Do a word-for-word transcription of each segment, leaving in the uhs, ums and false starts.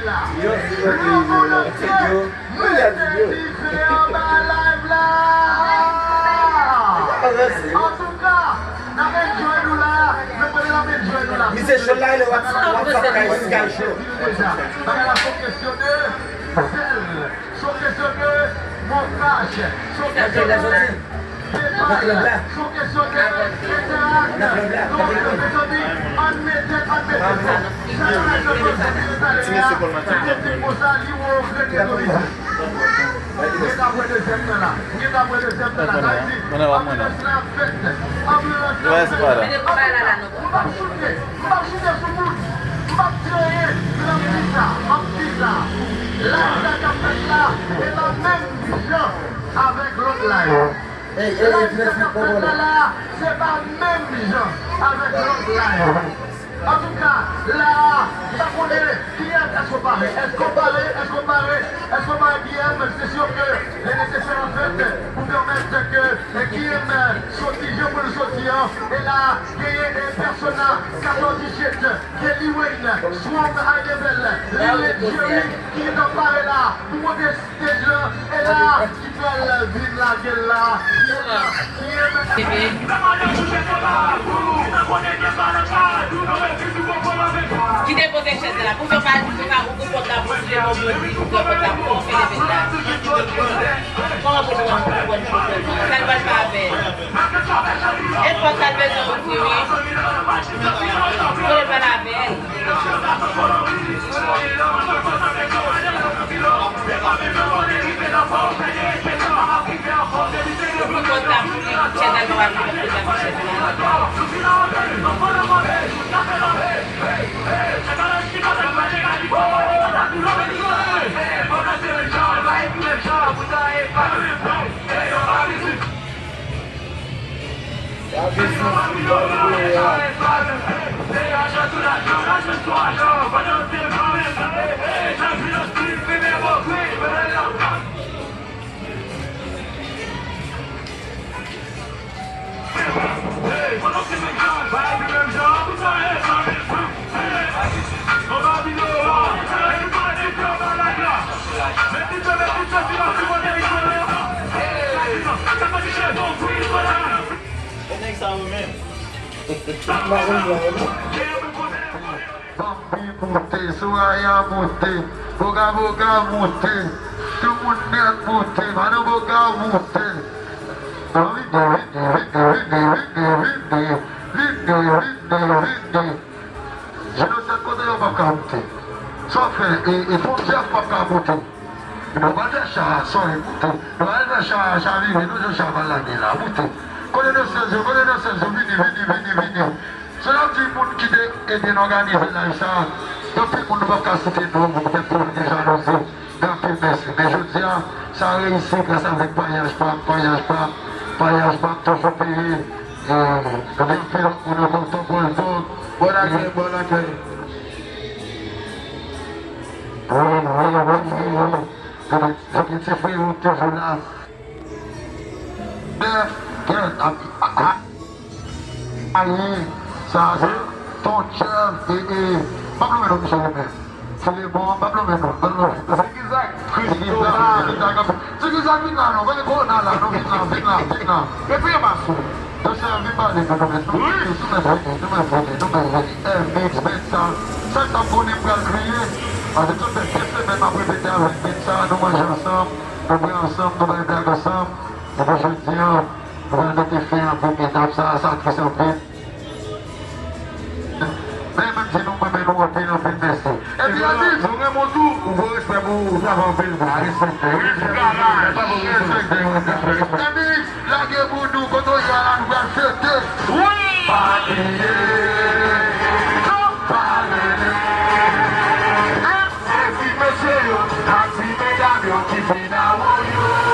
Yo, si yo te rive la, yo, yo, yo, yo, yo. Antouka, n ap enjoy nou la, nou konnen n ap enjoy nou la. Misye cho la, le WhatsApp, WhatsApp kay, kay cho. Bagay la se kesyon de sèl. Se yon kesyon de montaj, se yon kesyon de debay, se yon kesyon de entèraksyon. Donk, mezanmi, ann mete, ann mete sa. Sa nou mete ansanm depi talè a, se yon tip konsa, li wo, rete domine. Gen ta pran dezyèm nan la. Gen ta pran dezyèm nan la. Sa vle di, anbyans la fèt. Anbyans la fèt. Mete kòb la la non. M p ap choute. M p ap choute sou moun. M p ap di anyen. Men m ap di sa. M ap di sa. Live sa k ap fèt la, e pa menm jan avèk lòt live. Live sa k ap fèt la la, se pa menm jan avèk lòt live. Antouka, la a, m pa konnen kiyès, èske w pare? Èske w pare? Èske w pare? Èske w pare, Guillaume? Se sure ke lè nesesè an fèt pou pèmèt ke Guillaume soti jan pou l soti an. E la, genyen, e, pèsona katòz disèt, Kelly Wayne, Swarm High Level, Lil Jerry, ki gentan pare la pou monte stage lan. E la, ki pral vin lage l la. Ki pral, ki Kite poze chèz la pou fè pa, pou pa ou pou pòt la pou sile bon Bondye, pou fè pòt la pou fè leve la. Kòman pou nou an pou pòt pou fè sa l pral fè avè l? E pòt la l bezwen ouvri wi. Pou l pral avè l. E nèg sa yo menm. Bambi moute, Soraya moute, Boga Boga moute, tout moun nèt moute, Madan Boga moute. Vide, vide, vide. Jeno sèt kote yo p ap ka moute. Sa w fè, e, e fon dyaf p ap ka moute. Nou pa fè cha a sòy moute. Nou pa fè cha a chavire, nou jwenn cha a pa lage la, moute. Kote nou sèz yo, kote nou sèz yo, vini, vini, vini, vini. Se la di moun ki te ede n òganize live sa a. Anpil moun nou p ap ka site non, poutèt pwoblèm de jalouzi. Gen anpil mèsi. Men jodi a, sa reyisi gras avèk payaj pa m, payaj pa m, payaj pa m toujou peye. E, gen anpil lòt moun ankò, Tonton Paul Dog. Bon akèy, bon akèy. Wi, wi, wi, wi, wi. Gen, gen ti frè yo toujou la. Bèf, bèf, a, a, a, ayi, sa se ton chèf, e, e, pa blo men non, misye yo men. Filemon, pa blo men non, pa blo men. Se ki sa, Kristo la, se ki sa, se ki sa, vin la non, vin kona la non, vin la, vin la, vin la. Retire mas ou. Ton chèf, vin pale non, non, men, nou, nou, nou, nou, nou, nou, nou, nou, nou, M X, men sa, sa k t ap konnen m pral kriye, paske tout fè de semèn m ap repete avèk men sa, nou manje ansanm, nou bwè ansanm, nou bay blag ansanm. Epi jodi a, nou pral mete fen a premye dam sa, sa tris anpil. Men menm si nou renmen nou anpil, anpil mèsi. Epi Aziz, nou renmen w tou, ou gwo respè pou ou, ou travay anpil. A, respekte, respekte, respekte, respekte. Epi, lage pou nou, kote w ye a la, nou pral fete. Wi! Pa bliye, non, pa bliye. Se ti mesye yo, ak ti medam yo ki vin awo yo.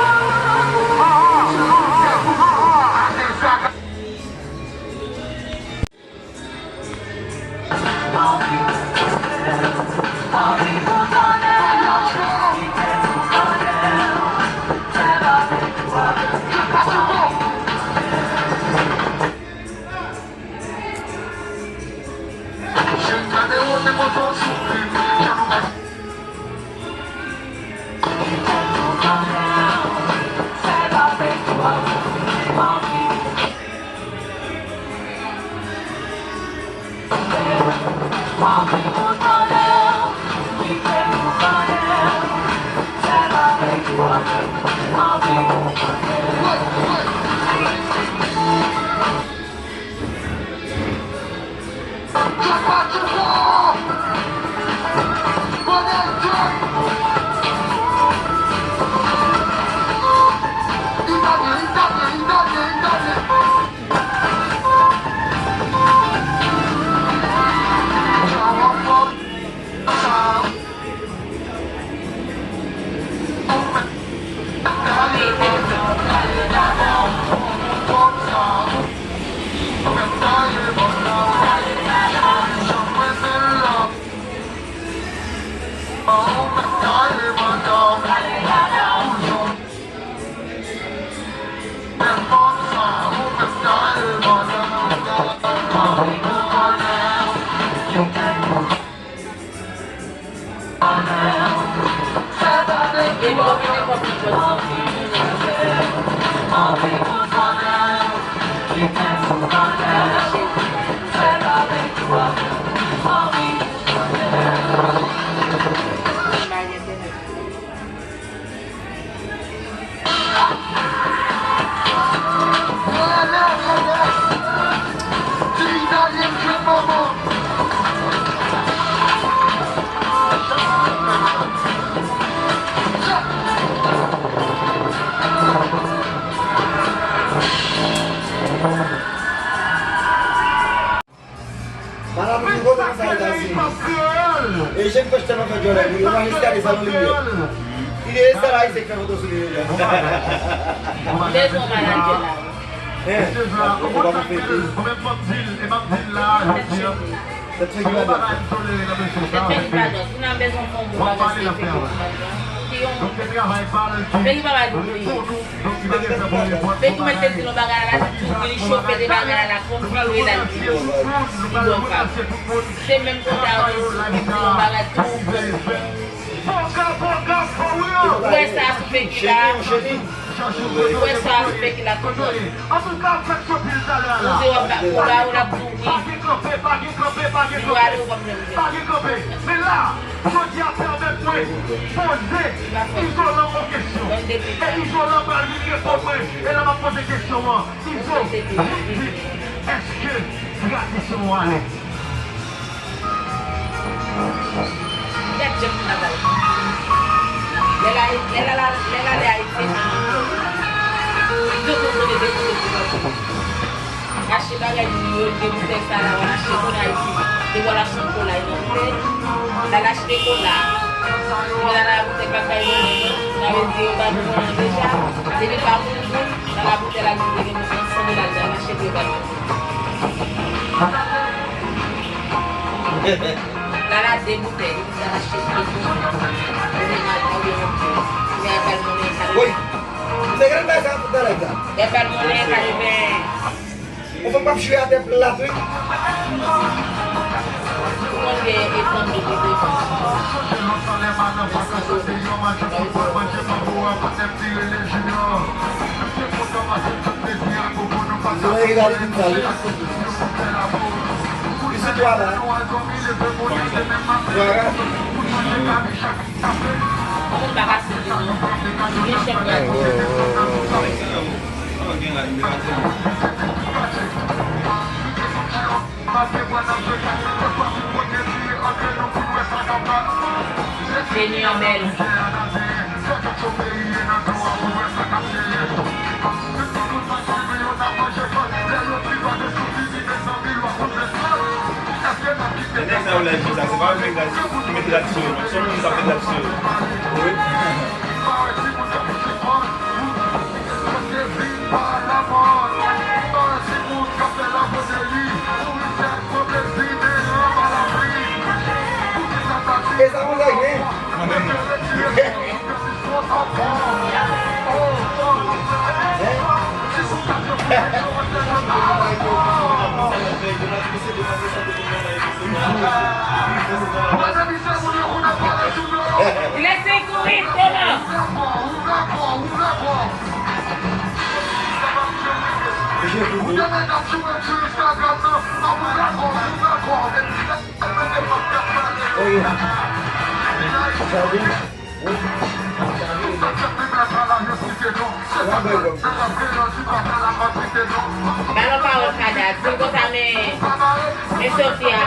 Malabou ki kote konsa Etazini. E jen pèch tèlman fè djòlè, wi, yo pa jis gade sa nan limyè. Li deye sèl Ayisyen k fè foto sou li deja. Bezwen manadjè la. Hein? Ou pa pou fete. Tèt figi pa dwat. Tèt figi pa dwat. Si n ap bezwen fè yon bon bagay se fè yon bon bagay. Figi pa mal pou li. Peki mwen te di nou bagay la, li tou, li chofe de bagay la, konfime l, li di, li bon fab. Se menm kote a, ou te di, li di yon bagay tou. Ou wè sa sou Peki la? Ou wè sa sou Peki la, tonton? Ou di w ap ba, ou ba, ou l ap di w wi. Li dwe ale, ou p ap menm. Jodi a pèmèt mwen poze Izolan yon kesyon. E Izolan pral vin reponn mwen. E lè m ap poze kesyon an, Izo, vin di, èske tradisyon w ale? Gad jan moun ap pale. Lè l ale, lè l ale, lè l ale Ayiti, Izo konn kote de kote pou l achte bagay li yo, de boutèy sa la, w al achte kola Ayiti. Depi w al achte yon kola, yon boutèy, l al achte kola. Kounye a la, boutèy pa bay monnen, non. Sa vle di, yo ba nou monnen deja. Depi l ba moun moun, nan la boutèy la, li te gen moun san dola, l al achte pou yo ba l monnen. L al a de boutèy, depi l al achte pou moun. Kounye a, kounye a, yo ba l monnen, sa vle di. Wi. Se grenn bagay sa tout nan live la. Lè bal monnen kareven. Ou fè m p ap chire atè plat wi. Ou konn gen etan de devan. Mwen regade tout sa wi. Li sou twa la. Twa la. Moun pa ka site non. Gen chèf gade. Veni an bèl. Men nèg sa yo lè jim sa, se pa yo ki mete tradisyon yo, se yon moun ki ap fè tradisyon yo. Wi. E sa pou sa gen? Mwen menm. Lèse kouri, Toma. Balon pawòl Kada, di l konsa men, men Sofia.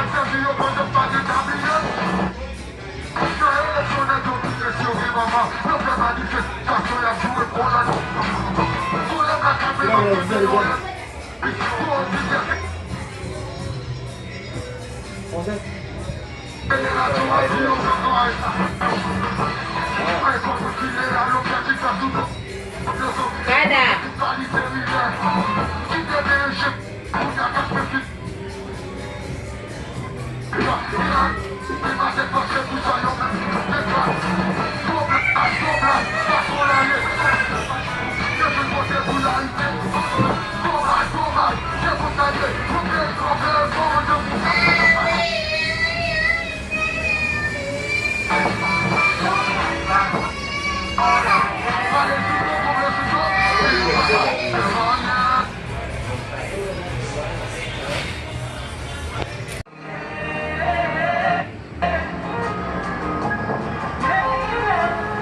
Kada.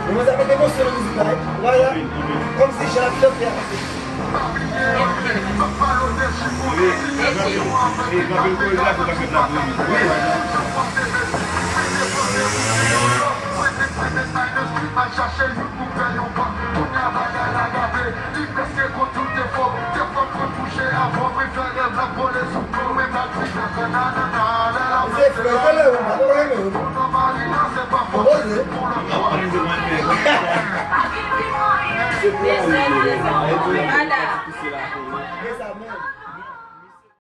Kòmanse ap mete emosyon nan mizik la, wi. Wala. Kòmsi jan l ap chante a. Wi, gen anpil koregrafi k ap fèt la pou li. Wi. Se frè, se lè ou pa konnen, men ou poze. Se pou ale. Mada. Se sa menm.